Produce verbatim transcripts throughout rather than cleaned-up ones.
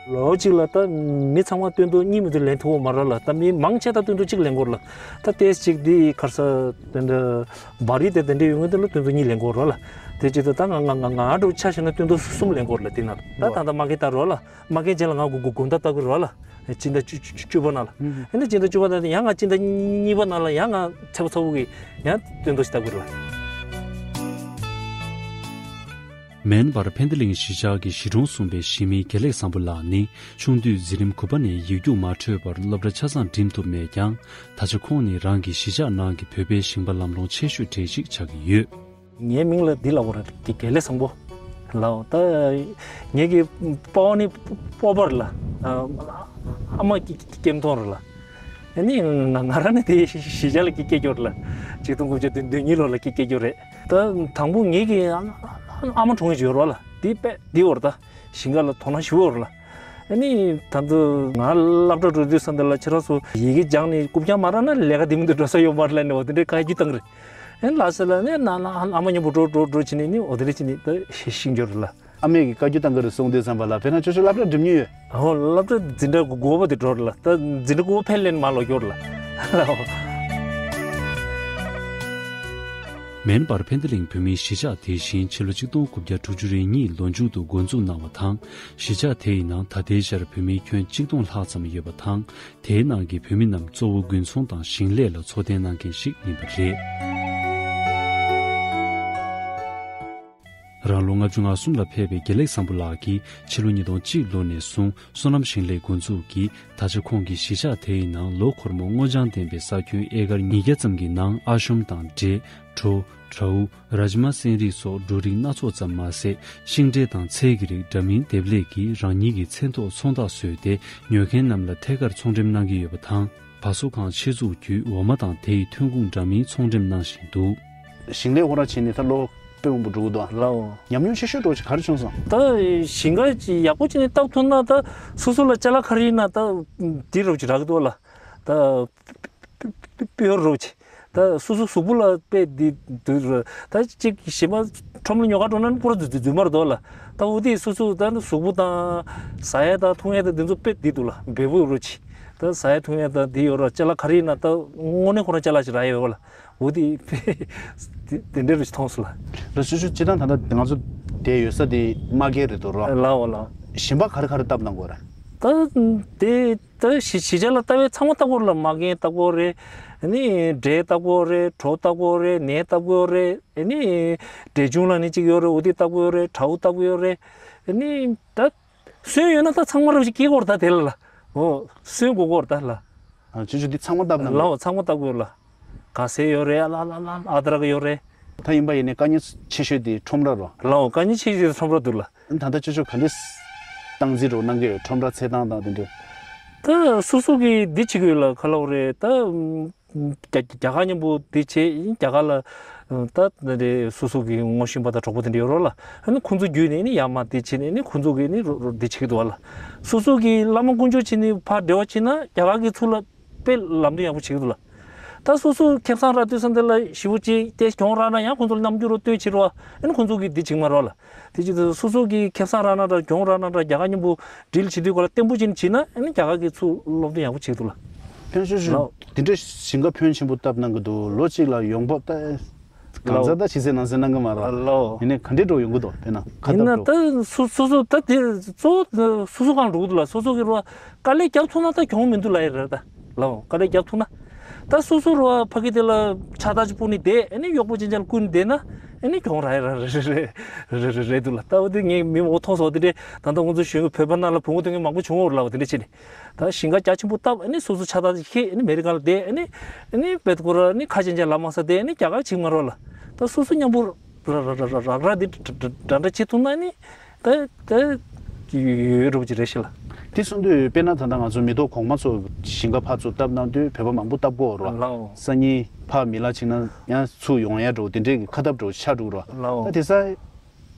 ལོ་གཅིག་ལ་ད་མི་ཚང་མ་སྟོན་ཐོག་གཉིས་མི་ཚོ་ལེན་ཐུབ་པ་མ་རེད་ལ། ད་མི་མང་ཆེ་ད་སྟོན་ཐོག་གཅིག་ལེན་དགོས་རེད་ལ། ད་ཏོག་ཙམ་ཅིག་འདི་ག་རེ་ཟེར་དེ་འདྲ་བ་རི་དེ་དེ་འདྲ་ཡོད་མཁན་དེ་ལ་སྟོན་ཐོག་གཉིས་ལེན་དགོས་རེད་ལ། དེ་བྱེད་དུས་ད་ང་ང་ང་ང་འདྲ་བོ་ཆ་བཞག་ན་སྟོན་ཐོག་གསུམ་ལེན་དགོས་རེད་ལ། དེ་ན་ད་ད་ལྟ་མ་གི་ད་རོགས་ལ། མ་རྒན་ཅན་ལ་ང་དགུ་དགུ་དགུང་ཟླ་ལྟ་གི་རོགས་ལ། སྤྱི་ཟླ་བཅུ་བཅུ་བཅུ་པ་ན་ལ། ཨ་ནི་སྤྱི་ཟླ་བཅུ་པ་ན་ཡང་ང་སྤྱི་ཟླ་གཉིས་པ་ན་ལ་ཡང་ང་ཚེ་པོ་ཚ་བོ་གི་ཡང་སྟོན་ཐོག་ཞིག་ལྟ་གི་རོགས་ལ། མེན་པར་ཕན་ཏི་ལིང་གཞིས་ཆགས་ཀྱི་གཞིས་གྲོང་གསུམ་པའི་གཞིས་མི་དགེ་ལེགས་བཟང་པོ་ལགས་ནི་ཆུང་དུས་འཛིན་རིམ་དགུ་པ་ནས་ཡིག་རྒྱུགས་མ་འཕྲོད་པར་སློབ་གྲྭ་ཆ་ཚང་འགྲིམ་ཐུབ་མེད་ཀྱང་། ད་ཆ་ཁོང་ནི་རང་གི་གཞིས་ཆགས་ནང་གི་བོད་པའི་ཞིང་པ་ལམ་ལྷོང་ཆེ་ཤོས་གྲས་ཤིག་ཆགས་ཀྱི་ཡོད། ངའི་མིང་ལ་འདི་ལབ་དགོས་རེད། དགེ་དགེ་ལེགས་བཟང་པོ་ལབ། ད་ངེད་ཀྱི་ཕ་བ་ནི་སྤོ་བ་རེད་ལ། ཨ་མ་སྐྱེ་སྐྱེམ་ཐོང་རེད་ལ། ཨ་ནི་ང་ང་རང་ནི་དེ་གཞིས་ཆགས་ལ་སྐྱེས་སྐྱེས་ཡོད་རེད་ལ། ཆིག་སྟོང་དགུ་བརྒྱ་བདུན་ཅུ་དོན་གཉིས་ལོ་ལ་སྐྱེས་སྐྱེས་ཡོད་རེད། ད་དང་པོ་ངེད་ཀྱི་ཨ་མ་གྲོངས་ཡོད་རེད་ལ། དེ་དཔེ་དེ་བར་ད་ཞིང་ཁ་ལ་དོ་སྣང་ཞུ་བ་རེད་ལ། ཨ་ནི་ད་དུང་ང་སློབ་གྲྭ་འགྲོ་དུས་ས་འདི་ལ་ཁྱེད་རང་ཚོ་ཡི་གེ་སྦྱངས་ནས་རྐུབ་བཀྱག་མ་རག་ན་ལས་ཀ་འདི་མི་འདུག་འགྲོ་ས་ཡོད་མ་རེད་ལབ་ནས་འོ་དེ་འདྲའི་བཀའ་བཀྱོན་བཏང་གི་རེད། ཨ་ནི་ལ་ས་ལ་ནས་ན་ན་ཨ་མ་མཉམ་པོ་འགྲོ་འགྲོ་འགྲོ་བྱས་ནས་ནི་འོ་དེ་འདྲ་བྱས་ནས་ད་ཤི་ཤི་འགྱོ་རེད་ལ། ཨ་མས་ཀྱི་བཀའ་བཀྱོན་བཏང་གི་རེད་གསུངས་དུས་ཙམ་པ་ལ་དཔེར་ན་ཁྱོད་ཚོ་སློབ་གྲྭ་འགྲིམ་མྱོང་ཡོད། ཨོ་སློབ་གྲྭ་འཛིན་གྲྭ་དགུ་པ་དེ་འགྲོ་རེད་ལ། ད་འཛིན་གྲྭ་དགུ་པ་ཕེལ་ལེན་མ་ལོག་འགྱོ་རེད་ལ། མེན་པར་ཕན་ཏི་ལིང་བོད་མིའི་གཞིས་ཆགས་དེ་བཞིན་ཕྱི་ལོ་ཆིག་སྟོང་དགུ་བརྒྱ་དྲུག་ཅུ་རེ་གཉིས་ལོ་མཇུག་ཏུ་འགོ་འཛུགས་གནང་བ་དང་། གཞིས་ཆགས་དེའི་ནང་ད་ལྟའི་ཆར་བོད་མི་ཁྱོན་གཅིག་སྟོང་ལྷག་ཙམ་ཡོད་པ་དང་། དེའི་ནང་གི་བོད་མི་རྣམས་གཙོ་བོ་དགུན་ཚོང་དང་ཞིང་ལས་ལ་འཚོ་རྟེན་གནང་མཁན་ཞིག་ཡིན་པ་རེད། རང་ལོ་ལྔ་བཅུ་ང་གསུམ་ལ་ཕེབས་པའི་དགེ་ལེགས་བཟང་པོ་ལགས་ཀྱིས་ཕྱི་ལོ་ཉིས་སྟོང་གཅིག་ལོ་ནས་བཟུང་སོ་ནམ་ཞིང་ལས་འགོ་འཛུགས་ཀྱིས། ད་ཆ་ཁོང་གི་གཞིས་ཆགས་དེའི་ནང་ལོ་འཁོར་མོ་སྔོ་ལྗང་ལྡན་པའི་ས་ཁྱོན་ཨེ་ཀར་ཉིས་བརྒྱ་ཙམ་གྱི་ནང་ཨ་ཤོམ་དང་འབྲས། གྲོ། དྲའུ། རཱཇ་མ་སྲན་རིགས་སོགས་འབྲུ་རིགས་སྣ་ཚོགས་ཙམ་མ་ཟད། ཤིང་འབྲས་དང་ཚལ་གྱི་རིགས་འདྲ་མིན་འདེབས་ལས་ཀྱིས་རང་ཉིད་ཀྱི་མཚན་ཐོག་ཚོང་རྟགས་བཟོས་ཏེ། ཉོ་མཁན་རྣམས་ལ་ཐད་ཀར་ཚོང་འགྲེམས་གནང་གི་ཡོད་པ་དང་། བ་སོ་ཁང་ཆེད་འཛུགས་བརྒྱུད་འོ་མ་དང་དེའི་ཐོན་ཁུངས་འདྲ་མིན་ཚོང་འགྲེམས་གནང་བཞིན་འདུག། ཞིང་ལས་ཁོ་རང་བྱས་ནས་ད་ལོ་དཔེ་མང་པོ་འགྲོ་གི་འདུག་ཨ། ལའོ། ཉམས་མྱོང་ཆེ་ཤོས་འདྲ་བོ་ཅིག་ག་རེ་བྱུང་སོང་། ད་ཞིང་ཁ་ཅིག་ཡག་པོ་བྱས་ནས་བཏབ་ཐུབ་ན་ད་སོ་སོ་ལ་ཅ་ལག་ག་རེ་ཡིན་ན་ད་འདི་རོབ་ཅིག་རག་གི་འདུག་ལ། ད་དཔེ་རོབ་ཅིག་ད་སོ་སོ་གཟུགས་པོ་ལ་དཔེ་འདི་འདུག་ར། ད་ཅིག་གཞན་པ་ཁྲོམ་ལ་ཉོ་ག་འགྲོ་ན་པུ་ར་འཛུལ་འཛུལ་མ་རེད་འདུག་ལ། ད་འོ་དེ་སོ་སོ་ད་གཟུགས་པོ་དང་ཟ་ཡ་དང་འཐུང་ཡ་དང་འདི་ཚོ་དཔེ་འདི་འདུག་ལ། འབེལ་པོ་རོབ་ཅིག་ད་ཟ་ཡ་འཐུང་ཡ་དང་འདི་ཡོད་ར། ཅ་ལག་ག་རེ་ཡིན་ན་ད་དངོས་གནས་ཁོ་རང་ཅ་ལག་ཅིག་རག་ཡ་ཡོད་ལ། འོ་དེ་དེ་དེ་འདྲའི་རུ་ཞིག་མཐོང་སོང་ལ། ར་སུ་ཞུ་སྤྱི་བཏང་ད་ལྟ་ང་ཚོ་བསྡད་ཡོད་ས་དེ་རྨ་རྒྱལ་རེད་འདུག་ར། ལའོ་ལའོ། གཞན་པ་ག་རེ་ག་རེ་བཏབ་གནང་དགོས་ར། ད་དེ་ད་གཞིས་གཞིས་ཆགས་ལ་ལྟ་བའི་ཚང་མ་བཏབ་དགོས་ར་ལ། རྨ་རྒྱལ་བཏབ་དགོས་རེད། ཨ་ནི་འབྲས་བཏབ་དགོས་རེད། གྲོ་བཏབ་དགོས་རེད། ནས་བཏབ་དགོས་རེད། ཨ་ནི་འབྲས་ཆུང་ལ་ནི་གཅིག་ཡོད་རེད། འོ་དེ་བཏབ་དགོས་རེད། དྲའུ་བཏབ་དགོས་རེད། ཨ་ནི་ད་སོན་ཡོད་ན་ད་ཚང་མ་ར་ཞིག་སྐྱེ་དགོས་ར་ད་དེ་ལ་ལ། འོ་སོན་དགོས་དགོས་ར་ད་ལ། ཨ་ཅོ་ཅོ་འདི་ཚང་མ་བཏབ་ན་ལའོ་ཚང་མ་བཏབ་དགོས་ལ། ག་ཟེ་ཡོད་རེད། ཨ་ལ་ལ་ལ་ཨ་དྲ་ག་ཡོད་རེད། ད་ཡིན་པ་ཡིན་ནའི་དཀའ་ངལ་ཆེ་ཤོས་དེ་ཁྲོམ་ར་རོ། ལའོ་དཀའ་ངལ་ཆེ་ཤོས་དེ་ཁྲོམ་ར་འདུག་ལ། ད་ལྟ་ཅོ་ཅོ་ག་འདྲས་སྟངས་འཛིན་རོ་གནང་གི་ཡོད། ཁྲོམ་ར་ཚད་སྟངས་དང་དེ་འདྲས། ད་སོ་སོ་གི་འདི་བྱེད་ཀྱི་ཡོད་ལ། ག་ལ་བ་རེད་ད། རྒྱ་རྒྱ་གར་མཉམ་པོ་འདི་བྱེད་ཡིན། རྒྱ་གར་ལ་ད་འདི་སོ་སོ་གི་ངོ་ཤེས་པ་དང་གྲོགས་པོ་དེ་འདྲ་ཡོད་རོགས་ལ། ཨ་ནི་ཁོང་ཚོ་བརྒྱུད་ནས་ནི་ཡར་མར་འདི་བྱེད་ནས་ནི་ཁོང་ཚོ་གི་ནི་རོ་རོ་འདི་བྱེད་ཀྱི་འདུག་བ་ལ། སོ་སོ་གི་བླ་མ་དཀོན་མཆོག་བྱེད་ནི་ཕར་འབྲེལ་བ་བྱེད་ན་རྒྱ་གར་གི་ཚུར་ལ་དཔེ་ལམ་སྟོན་ཡག་པོ་བྱེད་ཀྱི་འདུག་ལ། ད་སོ་སོ་ཁེ་བཟང་རག་དུས་ཙམ་དེ་ལ་ཞི་བོ་ཅིག་དེ་གྱོང་རག་ན་ཡང་ཁོང་ཚོ་ལ་རྣམ་འགྱུར་རོ་སྟོན་བྱེད་རོགས། ཨ་ནི་ཁོང་ཚོ་གི་འདི་བྱེད་མ་རོགས་ལ། དེ་ཅི་སོ་སོ་གི་ཁེ་བཟང་རག་ན་འདྲ་གྱོང་རག་ན་འདྲ་རྒྱ་གར་མཉམ་པོ་འགྲིལ་བྱེད་དུས་ག་ལ་བརྟན་པོ་ཅིག་བྱེད་ན་ཨ་ནི་རྒྱ་གར་གི་ཚུར་སློབ་སྟོན་ཡག་པོ་བྱེད་ཀྱི་འདུག་ལ། ཕན་ཆོད་ཆོད། ལའོ། དེ་འདྲའི་ཞིང་ཁ་ཕོན་ཆེན་པོ་བཏབ་གནང་གི་འདུག་ལོ་གཅིག་ལ་ཡོང་འབབ་ད་གང་ཟག་ད་ཕྱི་གསལ་ནང་གསལ་གནང་གི་མ་རེད། ལའོ། ཡིན་ནའི་ག་འདྲའི་འགྲོ་ཡོང་གི་འདུག་དཔེར་ན་ཁ་ཡིན་ན་བཏབ་འགྲོ། ད་སོ་སོ་སོ་ད་དེ་གཙོ་བོ་སོ་སོ་གང་འགྲོ་གི་འདུག་ལ། སོ་སོ་གི་རོ་དཀའ་ལས་རྒྱབ་ཐུབ་ན་ད་གྱོང་མི་འདུག་ལ་ཡི་རེད་ད། ལའོ་དཀའ་ལས་རྒྱབ་ཐུབ་ན། ད་སོ་སོ་རོ་ཕ་གི་དེ་ལ་ཕྱག་རྟགས་ཅིག་སྤུངས་ནས་བསྡད་ཨ་ནི་གཡོག་པོ་ཅན་ཅན་ལ་བསྐུར་ནས་བསྡད་ན་ཨ་ནི་གྱོང་རག་ཡི་ར་རེད་རེད་རེད་རེད་འདུག་ལ། ད་འོ་དེ་ངས་མི་མང་པོ་མཐོང་སོང་དེ་འདྲས། ད་ལྟ་ང་ཚོ་གཞོན་སྐྱེས་བོད་པ་ནང་ལ་བུ་མོ་སྟོན་མཁན་མང་པོ་བྱུང་ཡོད་རེད་ལ། འོ་དེ་འདྲས་བྱས་ནས། ད་ཞིང་ཁ་རྒྱ་ཆེན་པོ་བཏབ་ཨ་ནི་སོ་སོ་ཕྱག་རྟགས་ཤེས་ཨ་ནི་མེ་རི་ཀ་ལ་བསྡད་ཨ་ནི་ཨ་ནི་བེད་ཀོ་ར་ཨ་ནི་ཁ་ཅན་ཅན་ལ་མ་ས་བསྡད་ཨ་ནི་རྒྱ་གར་ཅིག་མ་རོགས་ལ། ད་སོ་སོ་མཉམ་པོ་ར་ར་ར་ར་ར་ར་འདི་འདྲ་འདྲ་བྱེད་ཐུབ་ན་ཨ་ནི་ད་ད་ཡོད་རུབ་ཅིག་རེད་ཤི་ལ། དེ་གསུང་དུས་དཔེར་ན་ད་ལྟ་ང་ཚོ་མི་ཐོག་གོང་མ་ཚོ་ཞིང་ཁ་ཕར་ཚུར་བཏབ་གནང་དུས་བོད་པ་མང་པོ་བཏབ་གོ་རོ། ལའོ། སང་ཉིན་ཕར་མི་ལ་ཕྱིན་ན་ཡང་ཚུར་ཡོང་ཡ་འགྲོ་དེ་འདྲའི་ཁ་བཏབ་འགྲོ་ཆ་འགྲོ་རོ། ལའོ། ད་དེ་ས་རྒྱ་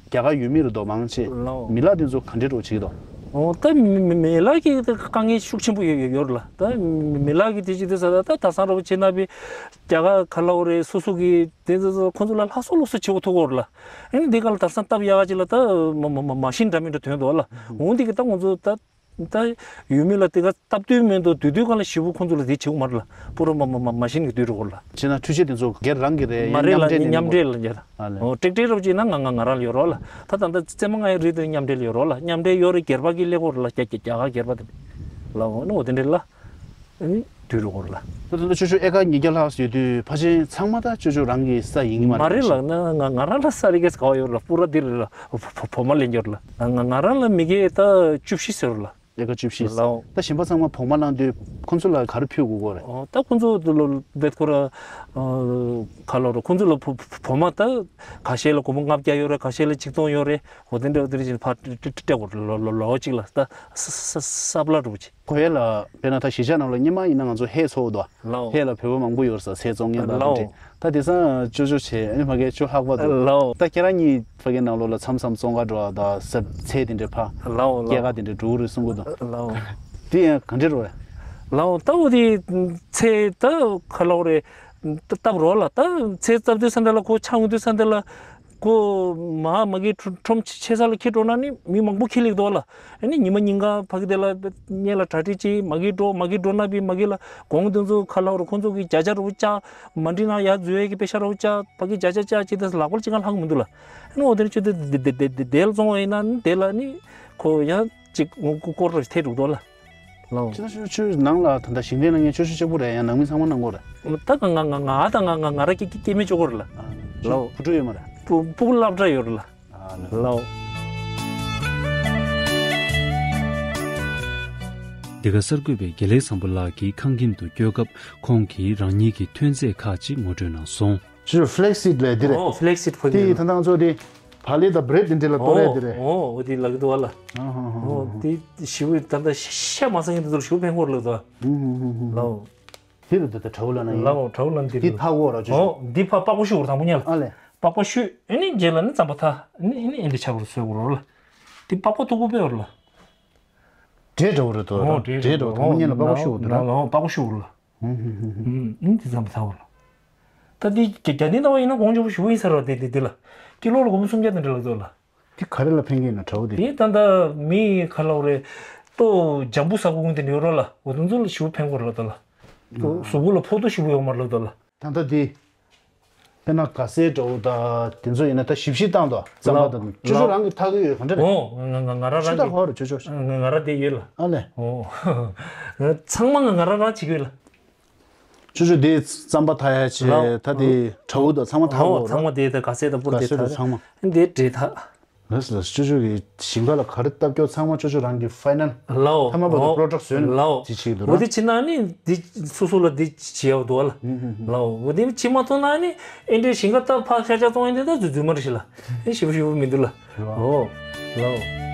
གར་ཡུལ་མི་རུ་དོ་མང་ཆེ། ལའོ། མི་ལག་དེ་ཚོ་ག་འདྲས་འགྲོ་བྱེད་ཀྱི་དོ། ཨོ་ད་མི་མི་མི་ལག་གི་དཀའ་ངལ་ཤུགས་ཆེན་པོ་ཡོད་ཡོད་ཡོད་རེད་ལ། ད་མི་ལག་གི་དེ་ཅི་དེ་ས་ད་ད་ད་སང་རོ་བྱེད་ན་བི་རྒྱ་གར་ག་ལ་འོ་རེད་སོ་སོ་གི་དེ་ཚོ་ཁོ་ཚོ་ལ་ལྷག་སོ་ལོག་སོ་བྱེད་དགོས་ཐུག་གོ་རེད་ལ། ཨ་ནི་འདི་ག་ལ་ད་སང་སྟབས་ཡག་ག་ཅིག་ལ་ད་མ་མ་མ་མ་ཤིན་འདྲ་མི་འདྲ་དོན་དོ་ལ། འོ་འདི་གི་ད་ཁོ་ཚོ་ད། ད་ཡུལ་མི་ལ་དེ་ག་སྟབས་བསྟུན་མེད་དུ་དུས་དུས་གང་ལ་ཞེ་པོ་ཁོང་ཚོ་ལ་དེ་བྱེད་དགོས་མ་རེད་ལ། པུ་ར་མ་མ་མ་མ་ཤིན་གྱི་དུས་རུ་གོ་ལ། བྱས་ན་འཕྲུལ་ཆས་དེ་ཚོ་སྒེར་རང་གི་རེད། མ་རེད་ལ། མཉམ་འབྲེལ་ལ་ཉར། ཨ་ལས། ཨོ་ཀྲིག་ཀྲིག་རབ་ཅིག་ན་ང་ང་ང་རང་ལ་ཡོད་རོགས་ལ། ད་ད་ད་རྩེད་མོ་ང་ཡི་རིགས་དེ་མཉམ་འབྲེལ་ཡོད་རོགས་ལ། མཉམ་འབྲེལ་ཡོད་རེད། སྒེར་པ་གི་ལས་སྒོ་རེད་ལ། རྒྱ་རྒྱ་རྒྱ་གར་སྒེར་པ་དེ་ལ་འོ་ན་འོ་དེ་འདྲ་ལ། ཨ་ནི་དུས་རུ་གོ་ལ། ད་ད་ད་ཅོ་ཅོ་ཨེ་ཀར་ཉིས་བརྒྱ་ལྷག་ཡོད་དུས་ཕལ་ཆེར་ཚང་མ་ད་ཅོ་ཅོ་རང་གི་ས་ཡིན་གྱི་མ་མ་རེད་རེད་ལ། ལ། ང་ང་ང་རང་ལ་ས་རི་གས་ག་བ་ཡོད་རེད་ལ། པུ་ར་དེ་རེད་ལ། བོ་བོ་བོ་མ་ལེན་རྒྱུ་རེད་ལ། ང་ང་ང་རང་ལ་མི་གེ་ད་བཅུ་བཞི་ཟེར་ལ། ཨེ་ཀར་བཅུ་བཞི། ལའོ། ད་གཞན་པ་ཚང་མ་བོགས་མ་བླངས་དུས་ཁོང་ཚོ་ལ་ག་རེ་ཕུལ་དགོས་ཀྱི་རེད། ཨོ་ད་ཁོང་ཚོ་ལ་བེད་ཁོ་ར་ཁ་ལོ་ར་ཁོང་ཚོ་ལ་བོ་བོ་བོགས་མ་ད་ག་ཤེད་ལ་སྒོར་མོ་ལྔ་བརྒྱ་ཡོད་རེད། ག་ཤེད་ལ་ཆིག་སྟོང་ཡོད་རེད། འོ་དེ་འདྲ་འོ་དེ་འདྲ་བྱས་ནས་ཕར་སྤྲད་སྤྲད་དགོས་རེད། ལོ་ལོ་ལོ་གཅིག་ལ་ད་ས་ས་ས་ས་པ་ལ་འགྲོ་བྱེད། ཁོ་ཡ་ལ་དཔེར་ན་ད་གཞིས་ཆགས་ནང་ལ་སྔོན་མ་ཡིན་ན་ང་ཚོ་ཧེ་ཚོགས་འདུག་ལའོ། ཧེ་ལ་བོད་པ་མང་པོ་ཡོད་ས། ཚལ་བཙོང་མཁན་དང་ལའོ། དེ་འདྲ། ད་དེང་སང་ཅོ་ཅོ་བྱས་ཨ་ནི་ཕ་གིར་ཅོ་ལྷག་པ་འདུག་ལའོ། ད་ཁྱེད་རང་གཉིས་ཕ་གིའི་ནང་ལོགས་ལ་མཚམས་མཚམས་བཙོང་ག་འགྲོ་བ་དང་ཟབ་ཚལ་དེ་འདྲ་ཕ། ལའོ་ལའོ། སྐྱེལ་ག་དེ་འདྲ་འགྲོ་གི་རེད་གསུང་གི་འདུག་ལའོ། དེ་ཡང་ག་འདྲ་རེད། ལའོ་ད་འོ་དེ་ཚལ་ད་ག་ལའོ་རེད། བཏབ་རོགས་ལ། ད་ཚལ་བཏབ་དུས་ས་འདྲ་ལ་ཁོ་ཆང་འོང་དུས་ས་འདྲ་ལ། ཁོ་མ་མ་གི་ཁྲོམ་ཁྲོམ་ཆེ་ས་ལ་ཁྱེར་འགྲོ་ན་ནི་མི་མང་པོ་ཁྱེར་ལེགས་འདུག་ལ། ཨ་ནི་ཉི་མ་ཉིན་གང་ཕ་གི་དེ་ལ་སྔོན་ལ་གྲ་སྒྲིག་བྱེད། མ་གི་འགྲོ་མ་གི་འགྲོ་ན་བི་མ་གི་ལ་གོང་དེ་ཚོ་ག་ལའོ་རེད། ཁོང་ཚོ་གི་བརྒྱ་ཆ་རུ་བཅག་མ་འགྲིག་ན་ཡར་འཛུལ་ཡས་ཀྱི་པེ་ཤ་རུ་བཅག་ཕ་གི་བརྒྱ་ཆ་བཅག་ཅིག་དེ་ལག་པར་ཅི་གང་ལྷག་མི་འདུག་ལ། ཨ་ནི་འོ་དེ་ནི་ཆུ་དེ་དེ་དེ་དེ་དེ་དེ་ལ་བཙོང་བ་ཡིན་ན་ནི་དེ་ལ་ནི་ཁོ་ཡང་ཅིག་ངོ་ཀོ་ཀོར་ར་ཐེ་རུག་འདུག་ལ། ལའོ། ཁྱེད་རང་ཆུ་ཆུ་ནང་ལ་ད་ལྟ་ཞིང་ལས་གནང་མཁན་ཆུ་ཆུ་གཅིག་པུ་རེད། ཡང་ནང་མི་ཚང་མ་གནང་གི་རེད། ད་ང་ང་ང་ང་ད་ང་ང་ང་ར་སྐྱེ་སྐྱེ་སྐྱེ་མི་གཅིག་པོ་རེད་ལ། ཨ། ལའོ། བུ་ཕྲུག་ཡོད་མ་རེད། བུ་བུ་སློབ་གྲྭ་ཡོད་རེད་ལ། ཨ་ལ། ལའོ། འདི་ག་གསར་འགོད་པས་དགེ་ལེགས་བཟང་པོ་ལགས་ཀྱི་ཁང་ཁྱིམ་དུ་བསྐྱོད་སྐབས་ཁོང་གིས་རང་ཉིད་ཀྱི་ཐོན་རྫས་ཁག་ཅིག་ངོ་སྤྲོད་གནང་སོང་། ཆུ་ཆུ་ཕ་ལེག་སིཌ་ལབ་འདི་རེད། ཨོ་ཕ་ལེག་སིཌ་ཕ་གི་དེ་ཡི་ད་ལྟ་ང་ཚོ་དེ་བག་ལེབ་དང་བྷི་རེཌ་འདི་འདྲ་ལ་གཏོར་ཡ་འདི་རེད། ཨོ་འོ་དེ་ལབ་ཀྱི་འདུག་བ་ལ། ཨ་ཧ་ཧ་ཧ། ཨོ་དེ་ཞེ་པོ་ད་ལྟ་ཤ་མ་ཟ་མཁན་དེ་ཚོར་ཞེ་པོ་ཕན་གྱི་ཡོད་རེད་ལབ་ཀྱི་འདུག་བ། ཧུ་ཧུ་ཧུ་ཧུ། ལའོ། དེ་རུ་འདི་ད་གྲྭ་བུ་ལ་ན་ཡིན། ལའོ་གྲྭ་བུ་ལ་འདི་འདི་རུ། ཕག་གོ་ར་ཅོ་ཅོ། ཨོ་འདི་ཕག་པགས་པ་བཤུས་ར་དང་པོ་ཉལ། ཨ་ལས། པགས་པ་བཤུས་ཨ་ནི་རྗེས་ལ་ནི་རྩམ་པ་ཐག་ཨ་ནི་ཨ་ནི་ཨེ་འདི་ཆགས་པ་རུ་བཟོས་དགོས་ར་ལ། འདི་པགས་པ་མཐུག་པོ་དཔེ་ཡོད་ར་ལ། འབྲས་འདྲ་བོ་རེད་དོ། ཨོ་འབྲས་འདྲ་བོ་དང་པོ་ཉལ་ལ་པགས་པ་བཤུས་འདུག་ར། ལའོ་པགས་པ་བཤུས་ར་ལ། ཧུ་ཧུ་ཧུ་ཧུ། ཨ་ནི་འདི་རྩམ་པ་ཐག་བ་ལ། ད་འདི་རྒྱ་རྒྱ་ནི་ལྟ་བ་ཡིན་ན་གོང་ཆེན་པོ་ཞེ་པོ་ཡིན་ས་ར། དེ་དེ་དེ་ལ་ཀི་ལོ་ལ་སྒོར་མོ་སུམ་བརྒྱ་དང་འདྲ་ལ་ཚོ་ལ། དེ་ག་རེ་ལ་ཕན་གྱི་ཡིན་ན་གྲྭ་བོ་དེ། དེ་ད་ལྟ་མི་ག་ལབ་རེད། ལྟོ་འཇམ་པོ་ཟ་དགོས་ཀྱི་དེ་འདྲ་ཡོད་ར་ལ། འོ་དེ་ཚོ་ལ་ཞེ་པོ་ཕན་གྱི་ར་ད་ལ། ལྟོ་གཟུགས་པོ་ལ་ཕོག་ཐུག་ཞེ་པོ་ཡོད་མ་རེད་ད་ལ། ད་ལྟ་དེ་དཔེར་ན་ག་སེ་འདྲ་བོ་ད་དེ་ཚོ་ཡིན་ན་ད་ཞིབ་ཞིབ་བཏང་དོ། རྩམ་པ་ལ་དང་ཅོ་ཅོ་ལ་རང་གི་ཐག་གི་ཡོད་ག་འདྲ་རེད། ཨོ་ང་ང་ང་ར་ཆུ་རང་ད་གི་ག་བ་རུ་ཅོ་ཅོ། ང་ང་ར་དེ་ཡོད་ལ། ཨ་ལས། ཨོ་ཚང་མ་ང་ང་ར་རང་བྱེད་ཀྱི་ཡོད་ལ། ཅོ་ཅོ་དེ་རྩམ་པ་འཐག་ཡ་ཆེ། ལའོ། ད་དེ་གྲྭ་བོ་དང་ཚང་མ་འཐག་ཨོ་གོ་ཚང་མ་ར། དེ་ད་ག་སེ་དང་པུར་ག་དེ་སེ་དང་འཐག་ཚང་མ། དེ་འབྲས་འཐག་ལགས་སོ་ལགས་སོ། ཅོ་ཅོ་གི་ཞིང་ཁ་ལ་ག་རེ་བཏབ་སྐྱོ་ཚང་མ་ཅོ་ཅོ་རང་གི་ཕའི་ནལ། ལའོ། ཐ་མ་བར་དུ་ཨོ་པྲོ་ཌག་བཟོས་ནས་ལའོ། དེ་བྱེད་ཀྱི་འདུག་ར། འོ་དེ་བྱེད་ན་ནི་འདི་སོ་སོ་ལ་འདི་བྱེད་ཡག་འདུག་བ་ལ། ཧུམ་ཧུམ་ཧུམ། ལའོ། འོ་དེ་བྱེད་མ་ཐུབ་ན་ནི་ཨེ་འདྲའི་ཞིང་ཁ་ད་ཕར་ཤ་ཆ་བཙོང་ཡ་དེ་ད་འཛུལ་འཛུལ་མ་རེད་ཤི་ལ། ཨེ་ཞེ་པོ་ཞེ་པོ་མི་འདུག་ལ། རེད་བ། ཨོ། ལའོ།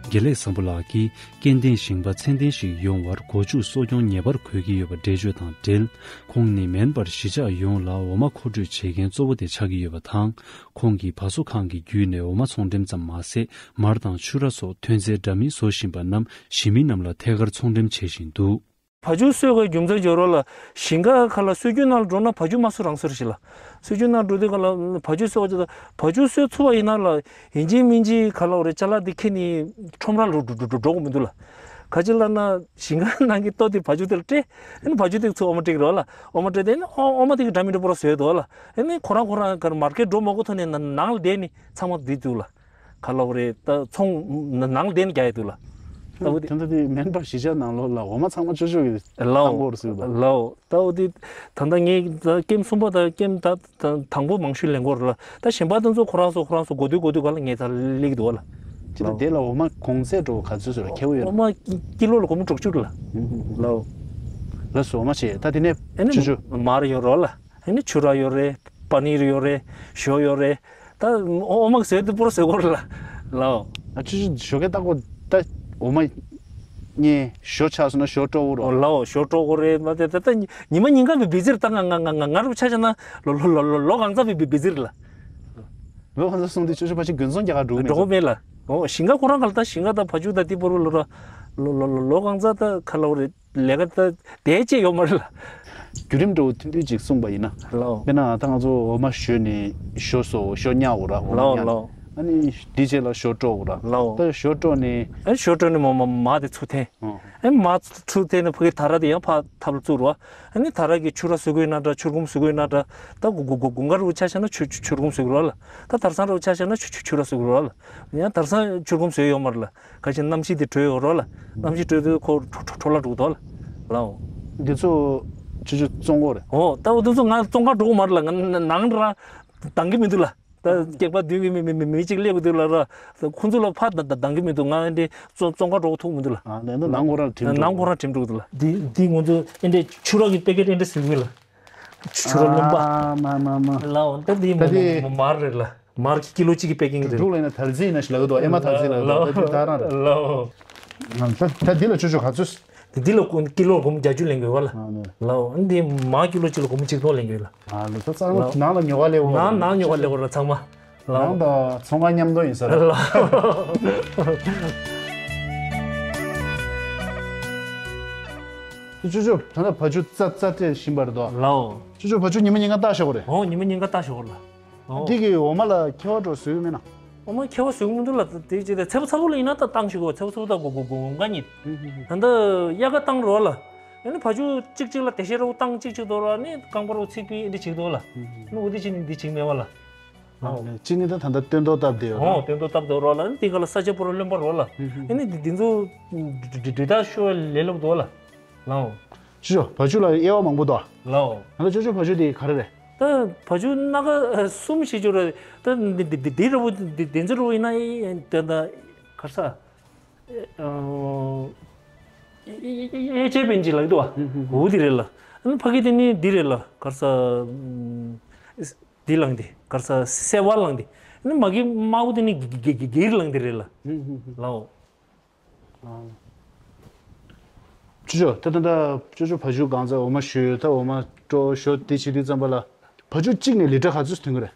དགེ་ལེགས་བཟང་པོ་ལགས་ཀྱིས་སྐྱེ་ལྡན་ཞིང་པ་ཚད་ལྡན་ཞིག་ཡོང་བར་སྒོ་ཕྱུགས་གསོ་སྐྱོང་ངེས་པར་དགོས་ཀྱི་ཡོད་པ་འགྲེལ་བརྗོད་དང་འབྲེལ། ཁོང་ནི་མེན་པར་གཞིས་ཆགས་ཡོངས་ལ་འོ་མ་མཁོ་སྤྲོད་བྱེད་མཁན་གཙོ་བོ་དེ་ཆགས་ཀྱི་ཡོད་པ་དང་། ཁོང་གིས་བ་སོ་ཁང་གི་བརྒྱུད་ནས་འོ་མ་ཚོང་འགྲེམས་ཙམ་མ་ཟད། མར་དང་ཕྱུར་ར་སོགས་ཐོན་རྫས་འདྲ་མིན་བཟོ་བཞིན་པ་རྣམས་གཞིས་མི་རྣམས་ལ་ཐད་ཀར་ཚོང་འགྲེམས་བྱེད་བཞིན་འདུག་བ་ཕྱུགས་གསོ་དགོས་རྒྱུ་མཚན་བརྗོད་རོགས་ལ། ཞིང་ཁ་ཁ་ལ་སྲོལ་རྒྱུན་ནང་ལ་འགྲོ་ན་བ་ཕྱུགས་མ་གསོ་རང་གསོ་རེད་ཤི་ལ། སྲོལ་རྒྱུན་ནང་འགྲོ་དུས་ཁ་ལ་བ་ཕྱུགས་གསོ་བ་ཅིག་ད་བ་ཕྱུགས་གསོ་ཚུགས་པ་ཡིན་ན་ལ་ཡིན་གཅིག་མིན་གཅིག་ཁ་ལ་འོ་རེད་ཅ་ལག་འདི་ཁྱེར་ནས་ཁྲོམ་ར་ལ་འགྲོ་འགྲོ་འགྲོ་འགྲོ་དགོས་མི་འདུག་ལ། ག་ཅི་ལབ་ན་ཞིང་ཁ་ནང་གི་ལྟོ་དེ་བ་ཕྱུགས་དེ་ལ་སྤྲད་ཨ་ནི་བ་ཕྱུགས་དེ་ཚུར་འོ་མ་སྤྲད་ཀྱི་རེད་བ་ལ། འོ་མ་སྤྲད་དེ་ཨ་ནི་འོ་འོ་མ་དེ་གི་འདྲ་མི་འདྲ་པོ་ར་བཟོས་འདུག་བ་ལ། ཨ་ནི་ཁོ་རང་ཁོ་རང་ག་མར་ཀེཊ་འགྲོ་མ་དགོས་ཐོག་ནས་ནང་ལ་བསྡད་ནས་ཚང་མ་བསྡད་འདུག་ལ། ག་ལབ་རེད་ད་ཚོང་ནང་ལ་བསྡད་ནས་རྒྱག་ཡ་འདུག་ལ། ད་འོ་དེ། ད་ལྟ་དེ་མེན་པར་གཞིས་ཆགས་ནང་ལོགས་ལ་འོ་མ་ཚང་མ་ཅོ་ཅོ་གི་ལའོ། བཏང་གོ་ར་ཟེར་བ། ལའོ། ད་འོ་དེ་ད་ལྟ་ངས་ད་ཀེམ་གསུམ་པ་དང་ཀེམ་ད་ད་དང་པོ་མང་ཤོས་ལེན་གོ་ར་ལ། ད་གཞན་པ་དེ་ཚོ་ཁོ་རང་ཚོ་ཁོ་རང་ཚོ་གོ་དུས་གོ་དུས་ག་ལ་ངས་ད་སླེབས་ཀྱི་འདུག་བ་ལ། ཅི་ད་དེ་ལ་འོ་མ་གོང་ཚད་འགྲོ་ག་ཚོད་ཟེར་ཁེ་བོ་ཡོད། འོ་མ་ཀི་ལོ་ལ་སྒོར་མོ་དྲུག་ཅུ་ར་ལ། ལའོ། ལ་སོ་འོ་མ་བྱས་ད་དེ་ནས་ཨ་ནི་ཅོ་ཅོ། མར་ཡོད་རོགས་ལ། ཨ་ནི་ཕྱུར་ར་ཡོད་རེད། པ་ནིར་ཡོད་རེད། ཞོ་ཡོད་རེད། ད་འོ་མ་ཟོས་དུས་པོ་ར་ཟོས་གོ་ར་ལ། ལའོ། ཨ་ཅོ་ཅོ་ཞོ་གས་ལྟ་གོ་ད་འོ་མ་ཉེ་ཞོ་ཆགས་སོང་ན་ཞོ་དཀྲོག་གོ་ར། ལའོ་ཞོ་དཀྲོག་གོ་རེད་མ་དེ་ད་ད་ཉི་མ་ཉིན་གང་བི་བི་ཛི་རེད་ད་ང་ང་ང་ང་ང་རུ་ཆ་བཞག་ན་ལོ་ལོ་ལོ་ལོ་ལོ་གང་ཚ་བི་བི་བི་ཛི་རེད་ལ། ལོ་གང་ཚ་སོང་དུས་ཅོ་ཅོ་ཕ་ཆེ་དགུན་ཚོང་རྒྱག་ག་འགྲོ་གི་འགྲོ་གི་མེད་ལ། འོ་ཞིང་ཁ་ཁོ་རང་ག་ལ་ད་ཞིང་ཁ་ད་བ་ཕྱུགས་ད་དེ་པོ་རུ་ལོ་ར་ལོ་ལོ་ལོ་ལོ་གང་ཚ་ད་ཁ་ལོ་རེད། ལས་ཀ་ད་དེ་བྱས་ཡོད་མ་རེད་ལ། བརྒྱུད་རིམ་འདྲ་བོ་ཐུང་ཐུང་ཅིག་གསུངས་པ་ཡིན་ན། ལའོ། དཔེར་ན་ད་ང་ཚོ་འོ་མ་བཞོས་ནས་ཞོ་བཟོ་ཞོ་བརྙ་འོ་ར་འོ་མ་ལའོ་བརྙ་ལའོ། ཨ་ནི་དེའི་རྗེས་ལ་ཞོ་དཀྲོག་ར། ལའོ། ད་ཞོ་དཀྲོག་ནས། ཨ་ནི་ཞོ་དཀྲོག་ནས་མ་མ་མ་དེ་ཚུར་འཐེན། ཨོ། ཨ་ནི་མ་ཚུར་འཐེན་ནས་ཕ་གི་ད་ར་དེ་ཡང་ཕར་ཐབ་ལ་བཙུགས་ར། ཨ་ནི་ད་ར་གི་ཕྱུར་ར་བཟོ་གི་ཡོད་ན་འདྲ། ཕྱུར་སྒོམ་བཟོ་གི་ཡོད་ན་འདྲ། ད་དགུན་དགུན་དགུན་དགུན་ཁ་རུ་ཆ་བཞག་ན་ཕྱུར་ཕྱུར་སྒོམ་བཟོ་གི་ར་ལ། ད་དར་སང་རུ་ཆ་བཞག་ན་ཕྱུར་ཕྱུར་ཕྱུར་ར་བཟོ་གི་ར་ལ། ཡང་དར་སང་ཕྱུར་སྒོམ་བཟོས་ཡོད་མ་རེད་ལ། ག་ཅིག་གནམ་གཤིས་དེ་དྲོད་ཡོད་རོགས་ལ། གནམ་གཤིས་དྲོད་དུས་ཁོ་འཕྲོ་འཕྲོ་འཕྲོ་བརླག་འགྲོ་གི་འདུག་ལ། ལའོ། འདི་ཚོ་ཆུ་ཆུ་བཙོང་གོ་རེད། ཨོ། ད་འོ་འདི་ཚོ་ང་བཙོང་ག་འགྲོ་གི་མ་རེད་ལ། ང་ནང་རང་འདང་གི་མི་འདུག་ལ། ད་སྐེག་པ་མདུན་གྱི་མི་མི་མི་མི་གཅིག་སླེབས་ཀྱི་འདུག་ལ་ར། ཁོང་ཚོ་ལ་ཕར་འདང་འདང་གི་མི་འདུག་ང་འདི་བཙོང་བཙོང་ག་འགྲོ་གི་ཐུག་མི་འདུག་ལ། ཨ་ནས་ནང་ཁོ་རང་འགྲིམ་འགྲོ་ནང་ཁོ་རང་འགྲིམ་འགྲོ་གི་འདུག་ལ། འདི་འདི་ང་ཚོ་ཨེ་འདྲས་ཕྱུར་ར་གི་པེ་ཀེ་ཊི་ཨེ་འདྲས་ཟིན་གི་ལ། ཕྱུར་ར་རློན་པ། ཨ་མ་མ་མ། ལའོ། ད་འདི་ད་འདི་མ་མ་མ་རེད་ལ། མར་གྱི་ཀི་ལོ་གཅིག་གི་པེ་ཀིང་རེད། འབྲུག་ལ་ཡིན་ན་དར་རྩི་ཡིན་ན་ཞིག་ལབ་ཀྱི་འདུག་ཨེ་མ་དར་རྩི་ལབ་ཀྱི་འདུག་ད་དེ་ད་རང་རེད། ལའོ། ད་ད་འདི་ལ་ཆུ་ཆུ་ག་ཚོད། འདི་ལ་ཀུ་ཀི་ལོ་སྒོར་མོ་བརྒྱད་ཅུ་ལེན་དགོས་པ་ལ། ཨ་ནི། ལའོ། འདི་མར་ཀི་ལོ་གཅིག་ལ་སྒོར་མོ་གཅིག་སྟོང་ལེན་དགོས་ལ། ཨ་ལོ། ད་གཙང་མ་ནང་ལ་ཉོ་ག་སླེབས་འོ། ནང་ནང་ཉོ་ག་སླེབས་འོ་ར་ཚང་མ། ལའོ། ནང་དང་ཚོང་ཁང་མཉམ་དུ་ཡིན་ས་རེད། ལའོ། ཆུ་ཆུ་ད་ལྟ་བ་ཕྱུགས་རྩ་རྩ་སྤྲད་བཞིན་པ་རེད་དོ། ལའོ། ཆུ་ཆུ་བ་ཕྱུགས་ཉི་མ་ཉིན་གང་བཏགས་བཞག་གོ་རེད། ཨོ། ཉི་མ་ཉིན་གང་བཏགས་བཞག་གོ་ལ། ཨོ། འདི་གི་འོ་མ་ལ་ཁེ་བ་འགྲོ་བཟོས་ཡོད་མེད་ན། འོ་མ་ཁེ་བ་བཟོས་མི་འདུག་ལ། དེ་ཅི་ད་ཚེ་པོ་ཚ་པོ་ལ་ཡིན་ན་ད་བཏང་ཞིག་གོ། ཚེ་པོ་ཚ་པོ་ད་གོ་གོ་གོ་འགའ་ཉིད། ད་ལྟ་དབྱར་ཁ་བཏང་རོགས་ལ། ཨ་ནི་བ་ཕྱུགས་གཅིག་གཅིག་ལ་དེ་ཤེས་རོགས་བཏང་གཅིག་གཅིག་དོ་ར་ནི་རྐང་པ་རོགས་ཚིག་པི་འདི་བྱེད་དོ་ལ། ཨ་ནི་འོ་དེ་ཅི་ནི་འདི་བྱེད་མེད་བ་ལ། ཨ་ནི་ཅི་ནི་ད་ད་ལྟ་སྟོན་ཐོག་བཏབ་བསྡད་ཡོད་ན། ཨོ་སྟོན་ཐོག་བཏབ་དོ་རོགས་ལ། ཨ་ནི་དེ་ག་ལ་ས་ཆ་པོ་ར་རློན་པ་རོགས་ལ། ཨ་ནི་འདི་འདི་ཚོ་འདྲི་འདྲི་ད་ཤོ་ལས་ལོག་དོ་ལ། ལའོ། ཅོ་ཅོ་བ་ཕྱུགས་ལ་དབྱེ་བ་མང་པོ་འདུག་ལའོ། ང་ལ་ཅོ་ཅོ་བ་ཕྱུགས་དེ་ག་རེ་རེད། ད་བ་ཕྱུགས་སྣ་ཁ་གསུམ་ཞིག་ཅོ་རེད། ད་འདི་འདི་འདི་འདི་ར་བོ་འདི་འདི་འདི་ར་བོ་ཡིན་ན་ཨེ་ད་ད་ག་ས་ཨེ་ཨེ་ཅེ་པན་ཅི་ལགས་འདུག་བ། འོ་འདི་རེད་ལ། ཨ་ནི་ཕ་གི་དེ་ནི་འདི་རེད་ལ། ག་ས་འདི་ལངས་དེ་ག་ས་སེ་བ་ལངས་དེ། ཨ་ནི་མ་གི་དམར་པོ་དེ་ནི་གི་གི་གི་གི་རི་ལངས་དེ་རེད་ལ། ལའོ། ཅོ་ཅོ་ད་ད་ད་ཅོ་ཅོ་བ་ཕྱུགས་གང་ཚ་འོ་མ་ཞོ་ད་འོ་མ་སྤྲོ་ཞོ་དེ་བྱེད་དུས་ཙམ་པ་ལ་བ་ཕྱུགས་གཅིག་ནས་ལི་ཊར་ག་ཚོད་ཐོན་གི་རེད།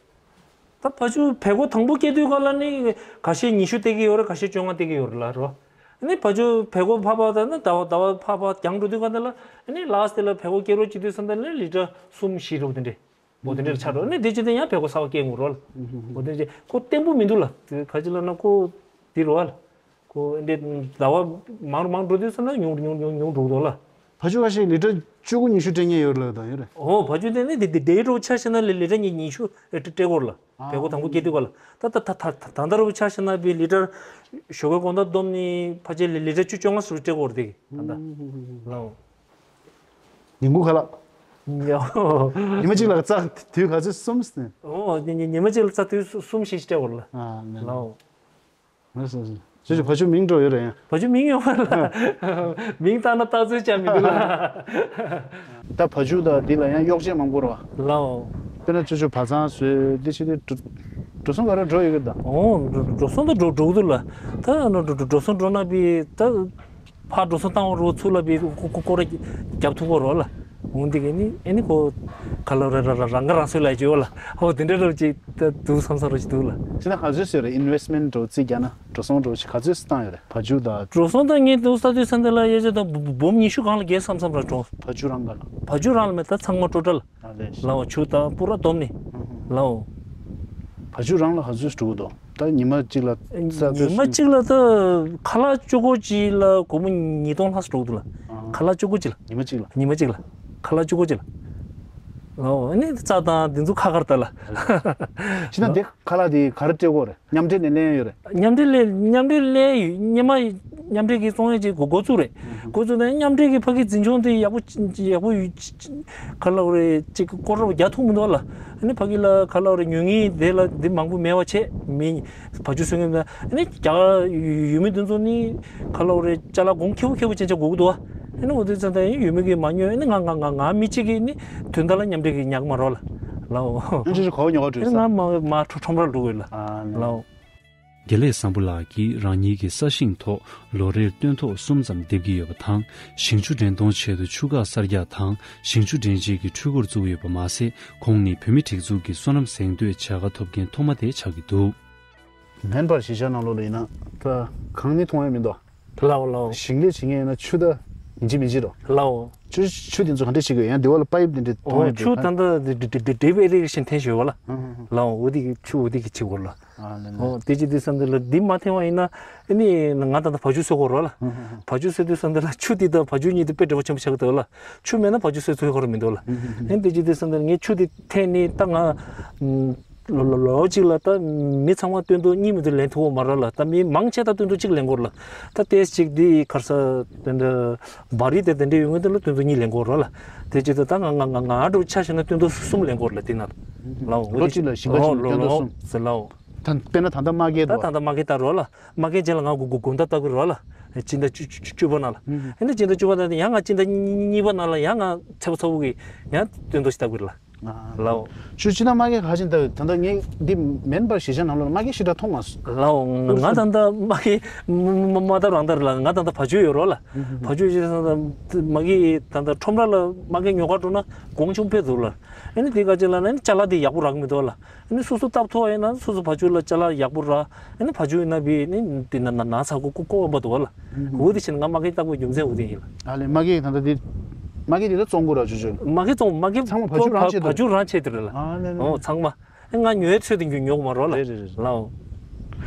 ད་བ་ཕྱུགས་བལ་སྒོ་དང་པོ་སྐྱེ་དུས་ག་ལ་ནི་ཁ་ཤས་ཉི་ཤུ་སྟེར་གི་ཡོད་རེད། ཁ་ཤས་བཅོ་ལྔ་སྟེར་གི་ཡོད་རེད་ལ་རོ། ནི་བ་ཕྱུགས་བལ་སྒོ་ཕར་ཕར་ད་ནི་ཟླ་བ་ཟླ་བ་ཕར་ཕར་རྒྱང་འགྲོ་དུས་ག་ད་ལ་ནི་ལ་སྟེ་ལ་བལ་སྒོ་སྐྱེ་རོགས་བྱེད་དུས་ཙམ་ད་ལ་ལི་ཊར་གསུམ་བཞི་རོགས་དེ་འདྲས། འོ་དེ་འདྲ་ཆགས་འགྲོ་ནི་དེ་ཅི་དེ་ཡང་བལ་སྒོ་གསར་པ་སྐྱེ་དགོས་རོ་ལ། འོ་དེ་ཅི་ཁོ་བརྟན་པོ་མི་འདུག་ལ། དེ་ག་ཅི་ལ་ན་ཁོ་དེ་རོ་ལ། ཁོ་འདི་ཟླ་བ་མང་རུ་མང་འགྲོ་དུས་ཙམ་ན་ཉུང་ཉུང་ཉུང་ཉུང་འགྲོ་གི་འདུག་ལ། བ་ཕྱུགས་ཁ་ཤས་ལི་ཊར་བཅུ་དགུ་ཉི་ཤུ་སྤྲད་མཁན་ཡོད་ལ་ད་ཡོད་རེད། འོ་བ་ཕྱུགས་དེ་ནི་དེ་དེ་དེ་རོ་ཆ་ཤེ་ན་ལི་ལི་ཊར་ཉི་ཉི་ཤུ་སྤྲད་དགོས་རོ་ལ། བལ་སྒོ་དང་པོ་སྐྱེ་དུས་ག་ལ། ད་ད་ད་ད་ད་ད་རོ་ཆ་ཤེ་ན་བི་ལི་ཊར་ཞོགས་ཀའི་དགོང་དག་བསྡོམས་ནི་ཕལ་ཆེར་ལི་ལི་ཊར་བཅུ་བཅོ་ལྔ་ཟུར་སྤྲད་དགོས་རེད་དེ་ད་ལྟ་ལའོ། ཉིན་གུང་ཁ་ལག་ཉོ། ཉི་མ་གཅིག་ལ་རྩ་དུས་ག་ཚོད་གསུམ་ཟིན། ཨོ་ཉི་ཉི་ཉི་མ་གཅིག་ལ་རྩ་དུས་གསུམ་ཞིག་སྤྲད་དགོས་ལ། ཨ་ནི་ལའོ། ལགས་སོ། ཅོ་ཅོ་བ་ཕྱུགས་མིང་འགྲོ་ཡོད་རེད་ཡང་། བ་ཕྱུགས་མིང་ཡོད་པ་ལ། མིང་བཏགས་ན་བཏགས་ཚོད་ཅང་མི་འདུག་ལ། ད་བ་ཕྱུགས་དང་འདི་ལ་ཡང་གཡོག་བྱེད་མང་པོ་རེད་བ། ལའོ། དཔེར་ན་ཅོ་ཅོ་བ་ཚང་བཟོས་འདི་བྱེད་དུས་འགྲོ་འགྲོ་སོང་ག་རེ་འགྲོ་ཡོད་གི་ད། ཨོ་འགྲོ་འགྲོ་སོང་ད་འགྲོ་འགྲོ་གི་འདུག་ལ། ད་འགྲོ་འགྲོ་འགྲོ་སོང་འགྲོ་ན་བི་ད། ཕར་འགྲོ་སོང་བཏང་བ་རོ་ཚུར་ལ་བི་ཁོ་ཁོ་ཁོ་ར་རྒྱབ་ཐུག་གོ་རོ་ལ། འོང་འདི་གི་ནི་ཨེ་ནི་ཁོ་ཁ་ལོ་ར་ར་ར་རང་ག་རང་སོས་ལ་བཅོས་ལ། ཧོ་དེ་འདྲ་རོ་ཅིག་ད་འདུག་བསམ་བསམ་རོ་ཅིག་འདུག་ལ། ཅི་ན་ག་ཚོད་སོས་རེད། ཨིན་ཝེ་སི་མེན་ཊི་འགྲོ་རྩིས་རྒྱག་ན་འགྲོ་སོང་འགྲོ་ཅིག་ག་ཚོད་སོ་བཏང་ཡོད་རེད། བ་ཕྱུགས་དང་། འགྲོ་སོང་ད་ངས་འདུག་ས་དུས་ས་འདི་ལ་ཡོད་ཅེ་ད་འབུམ་ཉི་ཤུ་གང་ལ་རྒྱལ་བསམ་བསམ་ར་འགྲོ། བ་ཕྱུགས་རང་ག་ལ། བ་ཕྱུགས་རང་ལ་མེད་ད་ཚང་མ་ཊོ་ཊལ། ཨ་ལས། ལའོ་ཆུ་དང་པུ་ར་སྡོམ་ནི། ལའོ། བ་ཕྱུགས་རང་ལ་ག་ཚོད་འགྲོ་གི་འདུག་ད་ཉི་མ་གཅིག་ལ་རྩ་ཉི་མ་གཅིག་ལ་ད་ཁ་ལག་བཅུ་གོ་གཅིག་ལ་སྒོར་མོ་ཉིས་སྟོང་ལྷག་འགྲོ་གི་འདུག་ལ། ཨ། ཁ་ལག་བཅུ་གོ་གཅིག་ལ། ཉི་མ་གཅིག་ལ། ཉི་མ་གཅིག་ལ། ཁ་ལག་བཅུ་གོ་གཅིག་ལ། ལའོ་ཨ་ནི་རྩ་དང་འདི་ཚོ་ཁ་ཁར་ད་ལ། ཕྱི་ན་འདི་ཁ་ལག་དེ་ག་རེ་སྤྲད་དགོས་རེད། མཉམ་འབྲེལ་ནས་ལེན་ཡོད་རེད། མཉམ་འབྲེལ་ལས་མཉམ་འབྲེལ་ལས་ཡོད་སྔོན་མ་མཉམ་འབྲེལ་གྱི་བཙོང་ཡས་ཅིག་འགོ་འགོ་བཙུགས་རེད། འགོ་བཙུགས་ནས་མཉམ་འབྲེལ་གྱི་ཕ་གི་འཛིན་སྐྱོང་དེ་ཡག་པོ་ཡག་པོ་ཡོད་ག་ལ་རེད་ཅིག་སྐོར་ར་རྒྱག་ཐུབ་མི་འདུག་ལ། ཨ་ནི་ཕ་གི་ལ་ག་ལ་རེད་ཉོ་མཁན་དེ་ལ་འདི་མང་པོ་མེད་པ་བྱས་མི་བ་ཕྱུགས་གསོ་མཁན་ཨ་ནི་རྒྱ་ཡོད་མི་དེ་ཚོ་ནི་ག་ལ་རེད་ཅ་ལག་གོང་ཁེ་པོ་ཁེ་པོ་ཅན་ཅན་དགོས་ཀྱི་འདུག་ཨ་ནི་འོ་དེ་ཙམ་ད་ཡོད་མི་གི་མ་ཉོ། ཨ་ནི་ང་ང་ང་ང་མི་གཅིག་གིས་ནི་དོན་དག་ལ་མཉམ་འབྲེལ་གྱི་ཉག་མ་རོགས་ལ་ལའོ། ཨ་ཅེ་ཅེ་གོ་ཉོ་ག་འགྲོ་ས། ང་མ་མ་ཁྲོམ་ར་འགྲོ་དགོས་ལ་ལའོ། དགེ་ལེགས་བཟང་པོ་ལགས་ཀྱིས་རང་ཉིད་ཀྱི་ས་ཞིང་ཐོག་ལོ་རེར་ཏོན་ཐོག་གསུམ་ཙམ་འདེབས་ཀྱི་ཡོད་པ་དང་། ཞིང་ཆུ་འདྲེན་གཏོང་ཆེད་དུ་ཆུ་འགག་གསར་རྒྱག་དང་ཞིང་ཆུ་འདྲེན་བྱེད་ཀྱི་འཕྲུལ་འཁོར་བཙུགས་ཡོད་པ་མ་ཟད། ཁོང་ནི་བོད་མིའི་སྒྲིག་འཛུགས་ཀྱི་སོ་ནམ་གཟེངས་བསྟོད་བྱ་དགའ་ཐོབ་མཁན་ཐོག་མ་དེ་ཆགས་ཀྱི་འདུག་སྨན་པར་གཞིས་ཆགས་ནང་ལོགས་ལ་ཡིན་ན་ད་གང་ནི་མཐོང་ཡ་མི་འདུག་ལའོ་ལའོ། ཞིང་ལས་བྱེད་མཁན་ཡིན་ན་ཆུ་ད་ ཡིན་གཅིག་མིན་གཅིག་རོ། ལའོ། ཆུ་ཆུ་དེ་ཚོ་ག་འདྲ་བྱེད་དགོས། ཡང་དེ་བ་ལ་པ་ཡིབ་དེ་འདྲ་ཐོག་ཨོ་ནས་ཆུ་ད་ལྟ་འདི་འདི་འདི་འདི་འདི་བའི་རིགས་ཤིག་འཐེན་ཞོལ་བ་ལ། ཧུང་ཧུང་ཧུང་། ལའོ་འོ་དེ་གི་ཆུ་འོ་དེ་གི་ཆུ་གོ་ལ། ཨ་ལེ་ལེ། ཨོ་དེ་ཅི་དུས་སམ་དེ་ལ་འདི་མ་འཐེན་བ་ཡིན་ན་ཨ་ནི་ང་ད་ལྟ་བ་ཕྱུགས་གསོ་གོ་རོ་ལ། ཧུང་ཧུང་ཧུང་། བ་ཕྱུགས་གསོ་དུས་སམ་དེ་ལ་ཆུ་དེ་དང་བ་ཕྱུགས་གཉིས་དེ་དཔེ་འབྲེལ་བ་ཆེན་པོ་ཆགས་ཀྱི་འདུག་ལ། ཆུ་མེད་ན་བ་ཕྱུགས་གསོ་ཚུལ་ཁོ་ར་མི་འདུག་ལ། ཧུང་ཧུང་ཧུང་། ཨ་ནི་དེ་ཅི་དུས་སམ་དེ་ལ་ངས་ཆུ་དེ་འཐེན་ནི་ད་ང་ལོ་ལོ་ལོ་གཅིག་ལ་ད་མི་ཚང་མ་སྟོན་ཐོག་གཉིས་མི་འདུག་ལེན་ཐུབ་བོ་མ་ར་ལ། ད་མི་མང་ཆེ་ད་སྟོན་ཐོག་གཅིག་ལེན་གོ་ར་ལ། ད་ཏེས་གཅིག་དེ་གར་ས་དེ་འདྲ། བ་རི་དེ་དེ་འདྲའི་ཡོང་གི་འདུག་ལ། སྟོན་ཐོག་གཉིས་ལེན་གོ་ར་ལ། དེ་ཅི་ད་ད་ང་ང་ང་ང་འགྲོ་ཆ་བཞག་ན་སྟོན་ཐོག་གསུམ་ལེན་གོ་ར་ལ་དེ་ན། ལའོ་ལོ་གཅིག་ལ་ཞིང་ཁ་གཅིག་ལ་སྟོན་ཐོག་གསུམ། ཟེར་ལའོ། ད་དཔེར་ན་ད་ལྟ་མ་སྐྱེས་ད་འདུག་ད་ད་ད་ད་མ་སྐྱེས་ད་རོ་ལ། མ་སྐྱེས་རྗེས་ལ་ང་དགུ་དགུ་དགུ་ཟླ་ལྟ་གི་རོ་ལ། སྤྱི་ཟླ་བཅུ་བཅུ་བཅུ་བཅུ་པ་ནང་ལ། ཨེ་འདྲ་སྤྱི་ཟླ་བཅུ་པ་ནང་ལ་ཡང་ང་སྤྱི་ཟླ་གཉིས་པ་ནང་ལ་ཡང་ང་ཚེ་བ་ཚ་བོ་གི་ཡང་སྟོན་ཐོག་ཞིག་ལྟ་གི་ར་ལ། ལའོ། ཆུ་ཕྱི་ནང་མ་གི་ཁ་ཆེན་ལྟ་བུ་ད་ལྟ་ངས་འདི་མེན་པར་གཞིས་ཆགས་ནང་ལོགས་ལ་མ་གི་ཞེ་དྲག་མཐོང་མ་སོང་། ལའོ། ང་ད་ལྟ་མ་གི་མ་མ་ད་རང་ལྟར་ལ་ང་ད་ལྟ་བ་ཕྱུགས་ཡོད་རོགས་ལ། བ་ཕྱུགས་ཞེས་ད་ལྟ་མ་གི་ད་ལྟ་ཁྲོམ་ར་ལ་མ་གི་ཉོ་ག་འགྲོ་ན་གོང་ཆུང་དཔེ་འདུག་ལ། ཨ་ནི་དེ་ག་ཅི་ལ་ན་ཨ་ནི་ཅ་ལག་དེ་ཡག་པོ་རག་མི་འདུག་ལ། ཨ་ནི་སོ་སོ་སྟབས་མཐོ་བ་ཡིན་ན་སོ་སོ་བ་ཕྱུགས་ལ་ཅ་ལག་ཡག་པོ་རག་ཨ་ནི་བ་ཕྱུགས་ཡིན་ན་བི་ནི་དེ་ན་ན་ན་ཚ་ཀོ་ཀོ་ཀོ་བ་འདུག་ལ། འོ་དེ་ཕྱིན་ང་མ་གི་ལྟ་བུ་རྒྱུ་མཚན་འོ་དེ་ཡིན་ལ། ཨ་ལེ་མ་གི་ད་ལྟ་དེ་མ་གི་དེ་ད་བཙོང་དགོས་ར་ཆུ་ཆུ། མ་གི་བཙོང་མ་གི་ཚང་མ་བ་ཕྱུགས་རང་ཆེད་དུ། བ་ཕྱུགས་རང་ཆེད་དུ་རེད་ལ། ཨ་ལེ་ལེ། ཨོ་ཚང་མ། ཨེ་ང་ཉོའི་ཚོད་དུ་ཉོ་ཉོ་གི་མ་རོགས་ལ། རེད་རེད་རེད། ལའོ།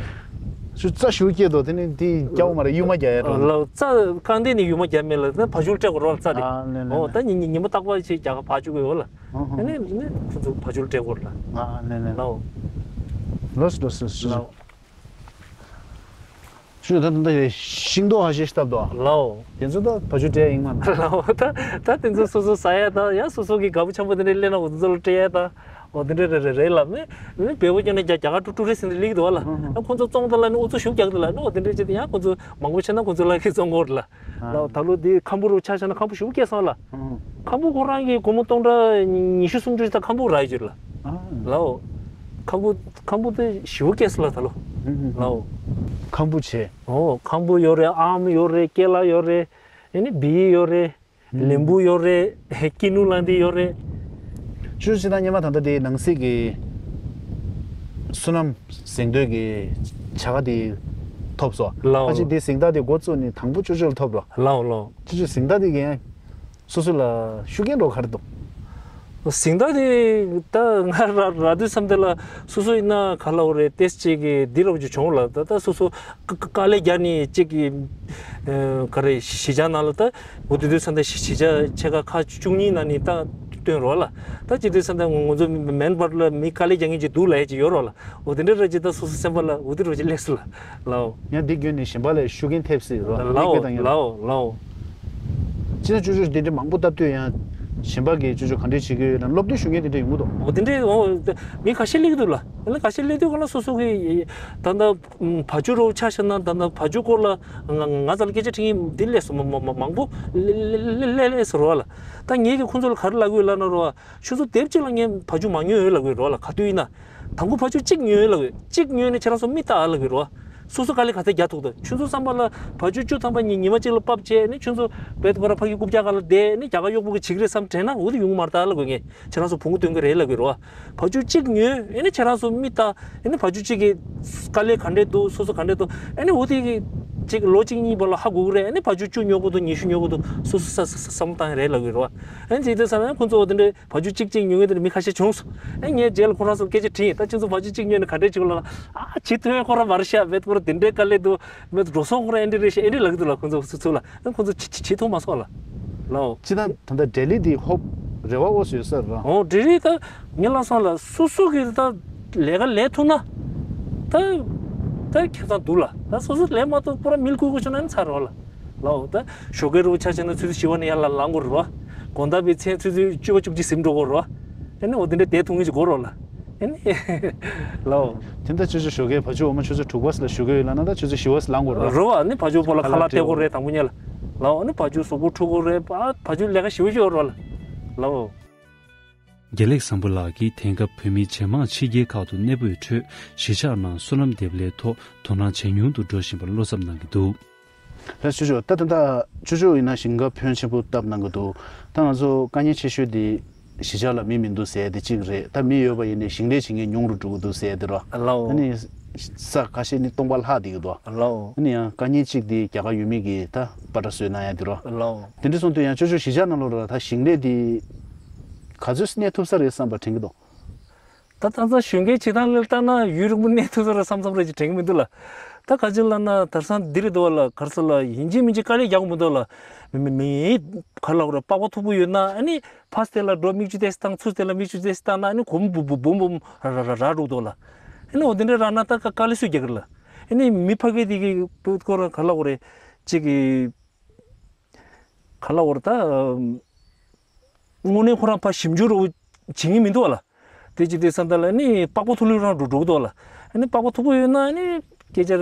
ཆུ་རྩ་ཞུ་སྐྱེས་དོ་དེ་ནི་དེ་སྐྱ་བོ་མ་རེད་ཡུ་མ་རྒྱ་ཡ་རོགས། ལའོ་རྩ་རྐང་དེ་ནི་ཡུ་མ་རྒྱ་མེད་ལ་ད་བ་ཕྱུགས་སྤྲད་དགོས་རོགས་ལ་རྩ་དེ། ཨ་ལེ་ལེ། ཨོ་ད་ཉི་ཉི་ཉི་མ་རྟག་པ་ཞིག་རྒྱ་ག་བ་ཕྱུགས་དགོས་ཡོད་ལ། ཨ་ནི་ནི་ཁོ་ཚོ་བ་ཕྱུགས་སྤྲད་དགོས་ལ། ཨ་ལེ་ལེ། ལའོ། ལོས་ལོས་ལོས། ལའོ། ཞུ་ད་ད་ད་ཤིང་ཏོག་ཧ་ཤེས་སྟབས་དོ། ལའོ། དེ་ཚོ་ད་བ་ཕྱུགས་སྤྲད་ཡིན་མ། ལའོ་ད་ད་དེ་ཚོ་སོ་སོ་ཟ་ཡ་ད་ཡ་སོ་སོ་གི་དགའ་པོ་ཆེན་པོ་དེ་འདྲ་སླེབས་ན་འོ་དེ་ཚོ་ལ་སྤྲད་ཡ་ད་འོ་དེ་འདྲ་རེ་རེ་རེད་ལ། མི་མི་བེ་བོ་ཀྱང་ནི་རྒྱ་རྒྱ་གར་ཀྲུ་ཀྲུ་རེ་སིན་དེ་སླེབས་འདུག་ལ། ཨ་ཁོང་ཚོ་བཙོང་ད་ལ་ནི་འུ་ཚོ་ཞུགས་རྒྱག་ད་ལ་ནི་འོ་དེ་འདྲ་བྱེད་དེ་ཡང་ཁོང་ཚོ་མང་པོ་བྱས་ན་ཁོང་ཚོ་ལ་གི་བཙོང་གོ་རེད་ལ། ལའོ་ད་ལོ་དེ་ཁམ་བུ་རུ་ཆ་བཞག་ན་ཁམ་བུ་ཞུགས་སྐྱེས་སོང་ལ། ཁམ་བུ་ཁོ་རང་གི་སྒོར་མོ་སྟོང་ཕྲག་ཉི་ཤུ་སུམ་ཅུ་ད་ཁམ་བུ་རག་ཡོད་ལ། ལའོ། ཁམ་བུ་ཁམ་བུ་དེ་ཞེ་པོ་སྐྱེས་སོང་ལ་ད་ལོ། ལའོ། ཁམ་བུ་ཆེ། ཨོ་ཁམ་བུ་ཡོད་རེད། ཨམ་ཡོད་རེད། ཀེ་ལ་ཡོད་རེད། ཨེ་ནི་བི་ཡི་ཡོད་རེད། ལིམ་བུ་ཡོད་རེད། ཧེ་ཀི་ནུ་ལ་འདི་ཡོད་རེད། ཆུ་ཆུ་ད་སྙེ་མ་ད་ལྟ་དེ་ནང་གསེས་ཀྱི་སོ་ནམ་གཟེངས་བསྟོད་ཀྱི་བྱ་དགའ་དེ་ཐོབ་སོ། ལའོ། ཁ་ཅིག་དེ་གཟེངས་རྟགས་དེ་འགོ་བཙུགས་ནས་དང་པོ་ཆུ་ཆུ་ལ་ཐོབ་རོ། ལའོ་ལའོ། ཆུ་ཆུ་གཟེངས་རྟགས་དེ་གས་སོ་སོ་ལ་ཤུགས་རྐྱེན་འགྲོ་ག་རེ་འདུག་གཟེངས་རྟགས་དེ་ད་ང་ར་ར་དུས་བསམ་དེ་ལ་སོ་སོ་ཡིན་ན་ག་ལ་འོ་རེད་ཏེས་ཅིག་གི་འདི་རོབ་ཅིག་བྱུང་ལ་ད་ད་སོ་སོ་དཀའ་ལས་རྒྱག་ནི་ཅིག་གི་ག་རེ་གཞིས་ཆགས་ནང་ལ་ད་འོ་དེ་དུས་བསམ་དེ་གཞིས་ཆགས་ཆེ་ཁག་ཁག་བཅུ་གཉིས་ནང་ནས་ད་བཏོན་རོགས་ལ་ད་ཅི་དུས་བསམ་དེ་ང་ཚོ་མེན་བར་ལ་མི་དཀའ་ལས་རྒྱག་མཁན་ཅིག་འདུག་ལ་ཡ་ཅིག་ཡོད་རོགས་ལ། འོ་དེ་འདྲ་ར་ཅིག་ད་སོ་སོ་སེམས་པ་ལ་འོ་དེ་རོ་ཅིག་སླེབས་སོང་ལ། ལའོ། ཡང་འདི་བརྒྱུད་ནས་གཞན་པ་ལ་ཤུགས་རྐྱེན་ཐེབས་སྲིད་རོ། ལའོ་མིག་དཔེ་དང་ཡང་། ལའོ་ལའོ། ཅི་ན་ཅོ་ཅོ་འདི་འདྲ་མང་པོ་བཏབ་དུས་ཡང་གཞན་པ་གིས་ཅོ་ཅོ་ག་འདྲས་བྱེད་ཀྱི་ཡོད་ན་སློབ་དེབ་ཞུ་མཁན་དེ་འདྲ་ཡོང་གི་འདུག་འོ་དེ་འདྲས་འོ་མི་ཁ་ཤས་སླེབས་ཀྱི་འདུག་ལ། ཨ་ལ་ཁ་ཤས་སླེབས་དུས་ག་ལ་སོ་སོ་གི་ད་ལྟ་བ་ཕྱུགས་རོ་ཆ་བཞག་ན་ད་ལྟ་བ་ཕྱུགས་སྐོར་ལ་ང་ང་ཚ་ལ་སྐད་ཆ་དྲིས་ཡིན་འདི་སླེབས་སོང་མ་མ་མ་མང་པོ་སླེབས་སླེབས་སླེབས་སླེབས་སླེབས་ཟེར་བ་ལ། ད་ངས་ཀྱི་ཁོང་ཚོ་ལ་ག་རེ་ལབ་དགོས་ལབ་ན་རོ། ཆུ་ཚོད་དེབ་གཅིག་ལ་ངས་བ་ཕྱུགས་མ་ཉོས་ཡོད་ལབ་དགོས་རོ་ལ་ག་དུས་ཡིན་ན། དང་པོ་བ་ཕྱུགས་གཅིག་ཉོས་ལབ་ཡོད། གཅིག་ཉོས་ནས་ཁྱེད་རང་ཚོ་མི་ལྟ་ལབ་ཡོད་རོ། སོ་སོ་དཀའ་ལས་ག་ཚད་རྒྱག་ཐུབ་ད། ཁྱོད་ཚོ་བསམ་པ་ལ་བ་ཕྱུགས་བཅུ་ཐམ་པ་ཉི་ཉི་མ་གཅིག་ལ་ཕབ་བྱས་ནས་ཁྱོད་ཚོ་བེད་ཁོ་ར་ཕ་གི་རྐུབ་བཀྱག་སྒང་ལ་བསྡད་ནས་རྒྱ་གར་གཡོག་པོ་གི་བྱེད་ཀྱི་རེད་བསམ་དྲན་ན་འོ་དེ་ཡོང་གི་མ་རེད་ད་ལབ་དགོས་ངས། ཁྱེད་རང་ཚོ་བུ་མོ་སྟོན་གི་རེད་ལབ་དགོས་རོ། བ་ཕྱུགས་གཅིག་ཉོས་ཨེ་ནས་ཁྱེད་རང་ཚོ་མི་ལྟ་ཨེ་ནས་བ་ཕྱུགས་གཅིག་གི་དཀའ་ལས་ག་འདྲས་འདུག་སོ་སོ་ག་འདྲས་འདུག་ཨེ་ནས་འོ་དེ་གི་གཅིག་ལོ་གཅིག་གཉིས་བར་ལ་ཧ་གོ་གི་རེད། ཨེ་ནས་བ་ཕྱུགས་བཅུ་ཉོ་དགོས་འདུག་ཉི་ཤུ་ཉོ་དགོས་འདུག་སོ་སོ་ས་ས་ས་བསམ་བློ་བཏང་ཡ་རེད་ལབ་དགོས་རོ། ཨེ་ནས་ཅིག་དེ་བསམ་ན་ཁོང་ཚོ་འོ་དེ་འདྲས། བ་ཕྱུགས་གཅིག་གཅིག་ཉོ་མཁན་དེ་འདྲ་མི་ཁ་ཤས་བྱུང་སོང་། ཨེ་ངས་རྗེས་ལ་ཁོ་རང་ཚོར་སྐད་ཆ་དྲིས་ཡིན། ད་ཁྱོད་ཚོ་བ་ཕྱུགས་གཅིག་ཉོས་ནས་ག་འདྲས་བྱེད་དགོས་ལབ་ན། ཨ་ཇི་ཐོན་ཁོ་རང་མ་རེད་ཤག་བེད་ཁོ་རང་དེ་འདྲའི་དཀའ་ལས་འདུག་བེད་འགྲོ་སོང་ཁོ་རང་ཨེ་འདྲས་རེད་ཤག་ཨེ་འདྲས་ལབ་ཀྱི་འདུག་ལ། ཁོ་ཚོ་སུ་ཚུགས་ལ། ཨེ་ཁོ་ཚོ་ཇི་ཇི་ཇི་ཐོག་མ་སོང་ལ། ལའོ། ཅི་ད་ད་ལྟ་འབྲས་ལི་འདི་ཧོབ་རེ་བ་འོ་སོས་ས་ར། ཨོ་འབྲས་ལི་ད་ངས་ལབ་སོང་ལ་སུ་སུ་གིས་ད་ལས་ཀ་ལས་ཐུབ་ན་ད་ད་ཁེ་བཟང་འདུག་ལ། ད་སོ་སོ་ལས་མ་ཐུབ་པོ་ར་མིལ་ཁུག་ཁུག་བྱུང་ན་ཚར་རོ་ལ། ལའོ་ད་ཞོགས་ཀའི་རུ་ཆ་བྱས་ན་ཆུ་ཚོད་བཞི་པ་ནས་ཡར་ལ་ལངས་དགོས་རེད་བ། དགོང་དག་པའི་མཚན་ཆུ་ཚོད་བཅུ་པ་བཅུ་གཅིག་ཟིན་འགྲོ་དགོས་རེད་བ། ཨ་ནི་འོ་དེ་འདྲ་བསྡད་ཐུབ་ངེས་ཀྱི་དགོས་རེད་ལ། ཨ་ནི་ལའོ། དེ་འདྲ་ཆུ་ཚོད་ཞོགས་ཀའི་བ་ཕྱུགས་འོ་མ་ཆུ་ཚོད་དྲུག་པ་ལ་ཞོགས་ཀའི་ཡོད་ལ་ན་ད་ཆུ་ཚོད་བཞི་པ་ལངས་དགོས་རེད་བ། རེད་བ། ཨ་ནི་བ་ཕྱུགས་པོ་ལ་ཁ་ལག་སྟེར་དགོས་རེད་དང་པོ་ཉལ་ལ། ལའོ། ཨ་ནི་བ་ཕྱུགས་གཟུགས་པོ་འཁྲུ་དགོས་རེད་བ། བ་ཕྱུགས་ལས་ཀ་ཞེ་པོ་ཅིག་ཡོད་རེད་བ་ལ། ལའོ། དགེ་ལེགས་བཟང་པོ་ལགས་ཀྱིས་དེང་སྐབས་བོད་མི་ཇེ་མང་ཕྱི་རྒྱལ་ཁག་ཏུ་གནས་སྤོས་ཁྲོད་གཞིས་ཆགས་ནང་སོ་ནམ་འདེབས་ལས་ཐོག་དོ་སྣང་ཇེ་ཉུང་དུ་འགྲོ་བཞིན་པར་བློ་འཚབ་གནང་གི་འདུག་ལགས་ཆུ་ཆུ་ད་ད་ད་ཆུ་ཆུ་ཡིན་ན་ཞིང་ཁ་ཕོན་ཆེན་པོ་བཏབ་གནང་གི་འདུག་ད་ང་ཚོ་དཀའ་ངལ་ཆེ་ཤོས་དེ་གཞིས་ཆགས་ལ་མི་མི་འདུག་ཟེར་དེ་གཅིག་རེད། ད་མི་ཡོད་པ་ཡིན་ནའི་ཞིང་ལས་བྱེད་མཁན་ཉུང་རུ་འགྲོ་གི་འདུག་ཟེར་དེ་རོ། ལའོ། ཨ་ནི་ ས་ཁ་ཤས་ནི་སྟོང་པ་ལྷག་བསྡད་ཀྱི་འདུག་ལའོ། ཨ་ནི་ཡང་དཀའ་ངལ་གཅིག་དེ་རྒྱ་གར་ཡུལ་མི་གིས་ད་པ་ཏྲ་བཟོས་གནང་ཡ་དེ་རོ། ལའོ། དེ་འདྲ་སོང་དུས་ཡང་ཅོ་ཅོ་གཞིས་ཆགས་ནང་ལོགས་ལ་ད་ཞིང་ལས་དེ་ག་ཚོད་གནས་ཐུབ་ས་རེད་བསམ་པ་དྲན་གྱི་འདུག་ད་ད་ལྟ་གཞོན་སྐྱེས་བྱེད་སྟངས་ལ་ལྟ་ན་ཡུན་རིང་པོ་གནས་ཐུབ་ས་རེད་བསམ་བསམ་རེད་ཅེས་དྲན་གྱི་མི་འདུག་ལ། ད་ག་ཅི་ལབ་ན་དེང་སང་འདི་རེད་འདུག་བ་ལ། ག་རེ་ཟེར་ལ་ཡིན་གཅིག་མིན་གཅིག་དཀའ་ལས་རྒྱག་དགོས་མི་འདུག་ལ། མི་མི་མི་ག་ལ་བ་རེད། པགས་པ་མཐུག་པོ་ཡོད་ན་ཨ་ནི་ཕར་དེ་ལ་འགྲོ་མིག་ཆུ་དེ་བཏང་ཚུར་དེ་ལ་མིག་ཆུ་དེ་བཏང་ན་ཨ་ནི་གོམ་བུ་བུ་བུམ་བུམ་ར་ར་ར་ར་འགྲོ་འདུག་ལ། ཨ་ནི་འོ་དེ་འདྲ་རག་ན་ད་དཀའ་ལས་སུས་རྒྱག་གི་རེད་ལ། ཨ་ནི་མི་ཕ་གི་དེ་གི་སྐོར་ག་ལ་བ་རེད་ཅིག་གི་ག་ལ་བ་རེད་ད། དངོས་གནས་ཁོ་རང་ཕར་ཞིབ་འཇུག་རོགས་བྱེད་ཀྱི་མི་འདུག་བ་ལ། དེ་ཅི་དེ་ས་མཐའ་ལ་ནི་པགས་པ་ཐུག་ལུགས་རང་འགྲོ་འགྲོ་གི་འདུག་བ་ལ། ཨ་ནི་པགས་པ་མཐུག་པོ་ཡོད་ན་ནི་སྐད་ཆ་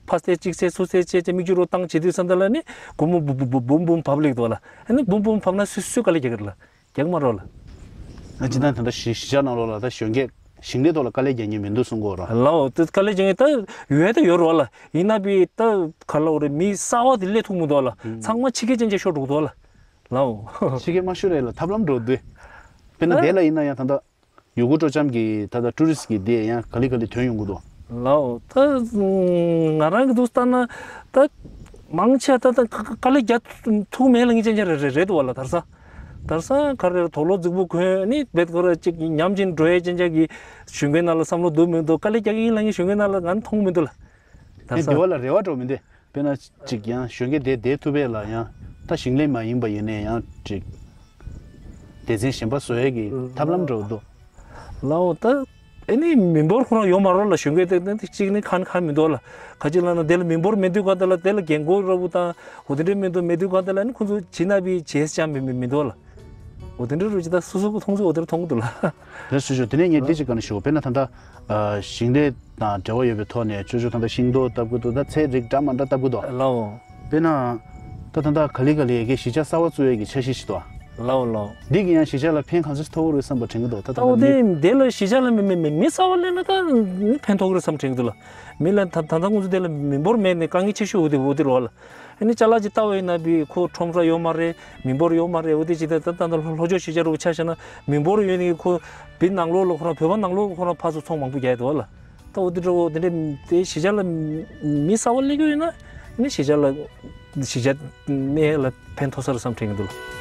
ཕར་ཟེར་གཅིག་ཟེར་ཚུར་ཟེར་བྱས་བྱས་མིག་ཆུ་རོ་བཏང་བྱེད་དུས་ས་མཐའ་ལ་ནི་གོམ་པ་བུ་བུ་བུ་བུམ་བུམ་བབས་ལེགས་འདུག་བ་ལ། ཨ་ནི་བུམ་བུམ་བབས་ན་སུས་སུས་དཀའ་ལས་རྒྱག་གི་རེད་ལ། རྒྱག་མ་རོགས་ལ། ཨ་ཅི་ད་ད་ལྟ་གཞིས་གཞིས་ཆགས་ནང་ལོགས་ལ་ད་གཞོན་སྐྱེས་ཞིང་ལས་ཐོག་ལ་དཀའ་ལས་རྒྱག་མཁན་མི་འདུག་གསུང་གི་ཡོད་ར། ལའོ། དེ་དཀའ་ལས་རྒྱག་མཁན་ད་ཡོད་ད་ཡོད་ར་བ་ལ། ཡིན་ན་བི་ད་ག་ལ་བ་རེད། མི་གསར་བ་དེ་སླེབས་ཐུབ་མི་འདུག་བ་ལ། ཚང་མ་ཕྱི་རྒྱལ་ཅན་ཅན་ཤོར་འགྲོ་གི་འདུག་བ་ལ། ལའོ། ཕྱི་རྒྱལ་མ་ཤོར་རེད་ལ་ཐབས་ལམ་འགྲོ་འདུག་དཔེར་ན་ཨ། དེ་ལ་ཡིན་ན་ཡང་ད་ལྟ་ཡུལ་སྐོར་སྤྲོ་འཆམ་གྱི་ད་ལྟ་ཊུ་རི་སི་གི་དེ་ཡང་ག་ལེ་ག་ལེ་ཐོན་ཡོང་གི་འདུག་ལའོ། ད་ང་རང་གི་འདུག་ལྟ་ན་ད་མང་ཆེ་ད་ད་དཀའ་ལས་རྒྱག་ཐུབ་མེད་ལ་ངེས་ཅན་ཅན་རེད་རེད་རེད་འདུག་བ་ལ། དེང་སང་དེང་སང་ག་རེ་དོག་ལོ་རྫིག་པོ་གོན་ནི་བེད་ཁོ་ར་ཅིག་ཉམས་ཅན་འགྲོ་ཡས་ཅན་ཅན་གྱི་གཞོན་སྐྱེས་ནང་ལ་བསམ་བློ་འདུག་མི་འདུག་དཀའ་ལས་རྒྱག་གི་ཡིན་ལ་ངས་གཞོན་སྐྱེས་ནང་ལ་ང་ནི་མཐོང་མི་འདུག་ལ། དེང་ངས་སང་འདི་བ་ལ་རེ་བ་འགྲོ་མི་འདུག་དཔེར་ན་ཅིག་ཡང་གཞོན་སྐྱེས་དེ་བསྡད་ཐུབ་པས་ལ་ཡང་ད་ཞིང་ལས་མ་ཡིན་པ་ཡིན་ནའི་ཡང་ཅིག་སྡེ་ཚན་གཞན་པ་བཟོ་ཡས་ཀྱི་ཐབས་ལམ་འགྲོ་འདུག་ལའོ། ད་ཨེ་ནི་མི་འབོར་ཁོ་རང་ཡོད་མ་རོགས་ལ། གཞོན་སྐྱེས་དེ་དེ་གཅིག་ནི་ཁ་ནི་ཁ་མི་འདུག་ལ། ཁ་ཅིག་ལ་ན་དེ་ལ་མི་འབོར་མེད་དུས་ག་དེ་ལ་དེ་ལ་རྒན་རྒོན་ར་བུ་དང་འོ་དེ་འདྲ་མི་འདུག་མེད་དུས་ག་དེ་ལ་ནི་ཁོ་ཚོ་བྱིན་ན་བི་བྱེད་ཅང་མི་མི་མི་འདུག་ལ། འོ་དེ་འདྲ་རུ་ཅི་ད་སོ་སོ་གི་མཐོང་ཚུལ་འོ་དེ་ར་མཐོང་གི་འདུག་ལ། རེད་སུ་ཞོ་དེ་ནས་ངས་འདི་ཅིག་ག་ནས་ཞུ་དཔེར་ན་ད་ལྟ་ཞིང་ལས་དང་འབྲེལ་བ་ཡོད་པའི་ཐོག་ནས་ཅོ་ཅོ་ད་ལྟ་ཤིང་ཏོག་བཏབ་གི་འདུག་ད་ཚལ་རིགས་འདྲ་མ་འདྲ་བཏབ་གི་འདུག་ལའོ། དཔེར་ན། ད་ད་ལྟ་ག་ལེ་ག་ལེ་ཡ་གི་གཞིས་ཆགས་གསར་བ་བཙུགས་ཡས་ཀྱི་འཆར་གཞི་ཞིག་འདུག་ལའོ་ལའོ། འདི་གི་ཡང་གཞིས་ཆགས་ལ་ཕན་གང་ཚད་ཐོགས་རེད་བསམ་པ་དྲན་གྱི་འདུག་ད་ད་ད་འོ་ལྟ་དེ་མི་དེ་ལ་གཞིས་ཆགས་ལ་མི་མི་མི་མི་གསར་བ་སླེབས་ན་ད་ཕན་ཐོགས་རེད་བསམ་དྲན་གྱི་འདུག་ལ། མི་ལ་ད་ད་ལྟ་ང་ཚོ་དེ་ལ་མི་འབོར་མེད་ནས་དཀའ་ངལ་ཆེ་ཤོས་འོ་དེ་འོ་དེ་རོ་ལ། ཨ་ནི་ཅ་ལག་ཅིག་ལྟ་བ་ཡིན་ན་བི་ཁོ་ཁྲོམ་ར་ཡོད་མ་རེད། མི་འབོར་ཡོད་མ་རེད། འོ་དེ་ཅིག་ད་ད་ད་ལྷོ་ལྷོ་ཕྱོགས་གཞིས་ཆགས་རུ་ཆ་བཞག་ན་མི་འབོར་ཡོད་ནི་ཁོ་བི་ནང་ལོགས་ལ་ཁོ་རང་བོད་པ་ནང་ལོགས་ཁོ་རང་ཕར་ཚུར་ཚོང་མང་པོ་རྒྱག་ཡོད་དོ་ལ། ད་འོ་དེ་འདྲ་བོ་དེ་འདྲ་དེ་གཞིས་ཆགས་ལ་མི་གསར་བ་སླེབས་ཀྱི་ཡོད་ན་ཨ་ནི་གཞིས་ཆགས་ལ་གཞིས་ཆགས་གནས་ལ་ཕན་ཐོགས་ས་རེད་བསམ་དྲན་གྱི་འདུག་ལ།